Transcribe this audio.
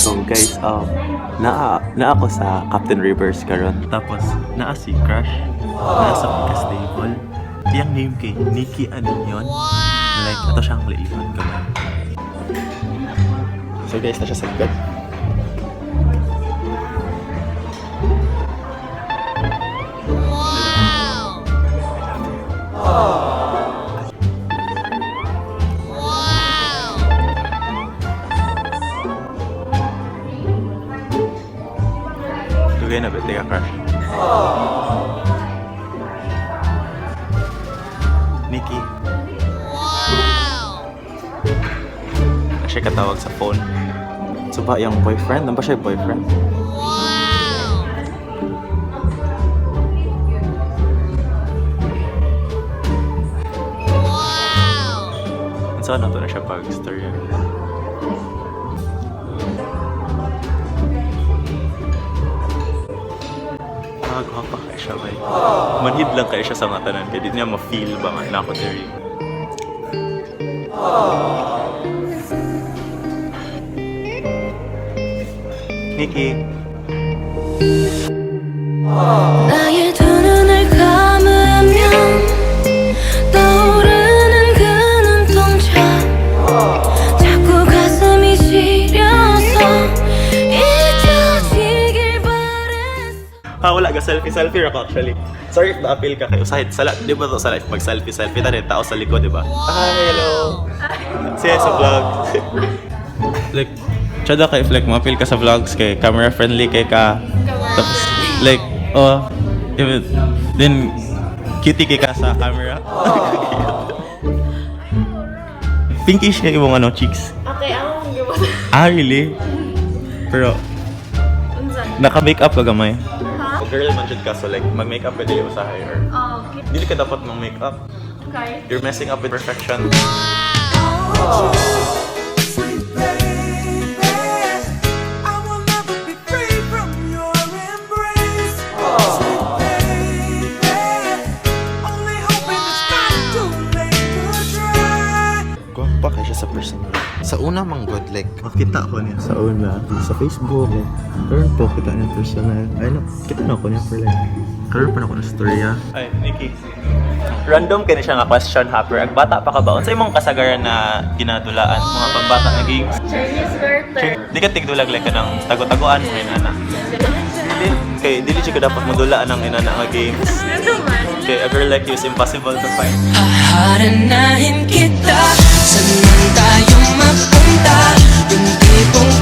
So guys, naa ako sa Captain Rivers karon. Tapos naa si Crush, naa sa Pikas table. Iyang name kay Nikki Aninion. Like ato siyang laihon gamay. So guys, na siya sa bed. Dugay na ba? Teka, Crush. Nikki. Wow! Siya katawag sa phone. So ba yung boyfriend? Ano ba siya yung boyfriend? Wow! Saan na to na siya pag story? Ah, gwapa kay siya ba? Manhid lang kay siya sa mga tanan kay di niya ma-feel ba nga na ako diri. Nikki. 나의 두 눈을 감으면 떠오르는 그 눈동자 자꾸 가슴이 시려서 잊혀지길 바랬어. Ha, wala ka selfie selfie ra ko actually. Sorry if na-appeal ka kayo. Usahay sala, di ba to sa life mag selfie selfie ta tao sa likod, di ba? Hi, hello. Siya sa vlog. Like tsada ka if like ma-appeal ka sa vlogs kay camera friendly kay ka. Tapos like oh, if, then cutie kay ka sa camera. Pinkish kay imong ano cheeks. Okay, ako ang gawa. Ah, really? Pero Unsa? naka-makeup ka gamay. Ha? Girl man jud ka so like mag-makeup ka dili usahay or Oh, okay. dili ka dapat mag-makeup. Okay. You're messing up with perfection. Sweet baby, I will never be free from your embrace. Sweet baby, only hoping it's not too late to try. Gwapa kay siya sa personal. Sa una mang good, like, Makita ko niya sa una sa Facebook. Like, karon po kita niya personal. Ay no, kita na ko niya for like karon pa na ko na storya. Ay, Nikki. Random kay na siya nga question hopper. Ag bata pa ka ba? Unsa imong kasagaran na ginadulaan mga pambata nga games? Chinese garter. Di ka tigdulag like ka ng tago-taguan mo inana. Dili kay dili jud ka dapat modulaan ang inana nga games. Ano man? Kay a girl like you is impossible to find. Haharanahin kita. Saan man tayo mapunta? Yung tipong